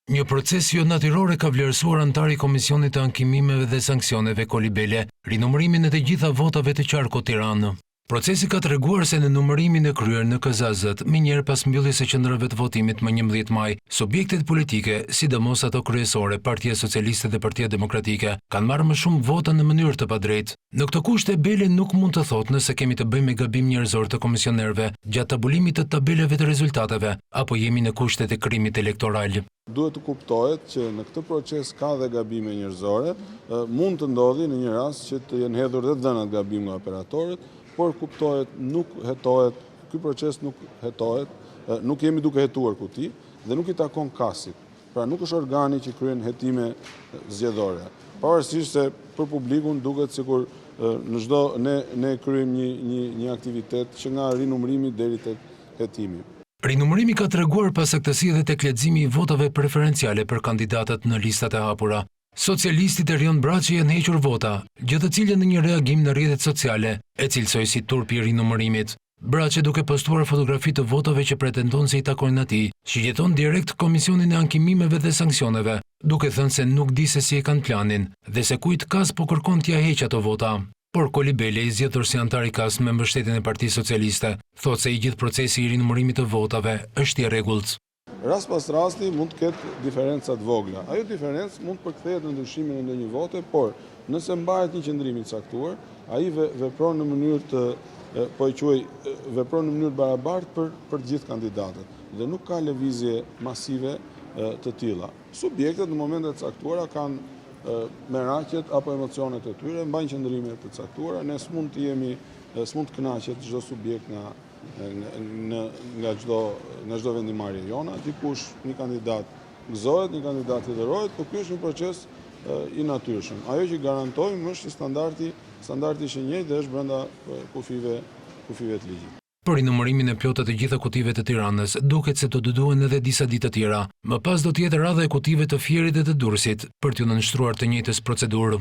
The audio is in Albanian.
Një proces jo natyror e ka vlerësuar anëtari i Komisionit të Ankimimeve dhe Sanksioneve Koli Bele, rinumërimin e të gjitha votave të qarkut Tiranë. Procesi ka treguar se në numërimin e kryer në KZAZ-të menjëherë pas mbylljes së qendrave të votimit më 11 maj, subjektet politike, sidomos ato kryesore, Partia Socialiste dhe Partia Demokratike, kanë marrë më shumë vota në mënyrë të padrejtë. Në këto kushte, Bele nuk mund të thotë nëse kemi të bëjmë me gabim njerëzor të komisionerëve gjatë tabulimit të tabelave të rezultateve, apo jemi në kushtet e krimit elektoral. Duhet të kuptohet që në këtë proces ka dhe gabime njerëzore, mund të ndodhi në një rast që të jenë hedhur dhe të dhënat gabim nga operatorët, por kuptohet nuk hetohet, ky proces nuk hetohet, nuk jemi duke hetuar kuti dhe nuk i takon KAS-it. Pra nuk është organi që kryen hetime zgjedhore. Pavarësisht se për publikun duket sikur në çdo ne ne kryejmë një një një aktivitet që nga rinumërimi deri tek hetimi. Rinumërimi ka treguar pasaktësi edhe tek leximi i votave preferenciale për kandidatët në listat e hapura. Socialistit Erion Braçe i janë hequr vota, gjë të cilën në një reagim në rrjetet sociale e cilësoi si turpi i rinumërimit. Braçe duke postuar fotografi të votave që pretendon se i takojnë atij, shigjeton direkt Komisionin e Ankimimeve dhe Sanksioneve, duke thënë se nuk di se si e kanë planin dhe se kujt KAS po kërkon t'ia heqë ato vota. Por Koli Bele, i zgjedhur si anëtar i KAS me mbështetjen e Partisë Socialiste, thotë se i gjithë procesi i rinumërimit të votave është i rregullt. Rast pas rasti mund të ketë diferenca të vogla. Ajo diferencë mund të përkthehet në ndryshimin e ndonjë vote, por nëse mbahet një qëndrim i caktuar, ai vepron në mënyrë të, po e quaj, vepron në mënyrë të barabartë për për të gjithë kandidatët dhe nuk ka lëvizje masive të tilla. Subjektet në momente të caktuara kanë meraqet apo emocionet e tyre, mbajnë qëndrime të caktuara, ne s'mund të jemi, s'mund të kënaqet çdo subjekt nga në nga çdo nga çdo vendimmarrje jona, dikush një kandidat gëzohet, një kandidat hidhërohet, por ky është një proces i natyrshëm. Ajo që garantojmë është që standardi, standardi është i njëjtë dhe është brenda kufijve kufijve të ligjit. Për rinumërimin e plotë të të gjitha kutive të Tiranës, duket se do të duhen edhe disa ditë të tjera. Më pas do të jetë radha e kutive të Fierit dhe të Durrësit, për t'iu nënshtruar të njëjtës procedurë.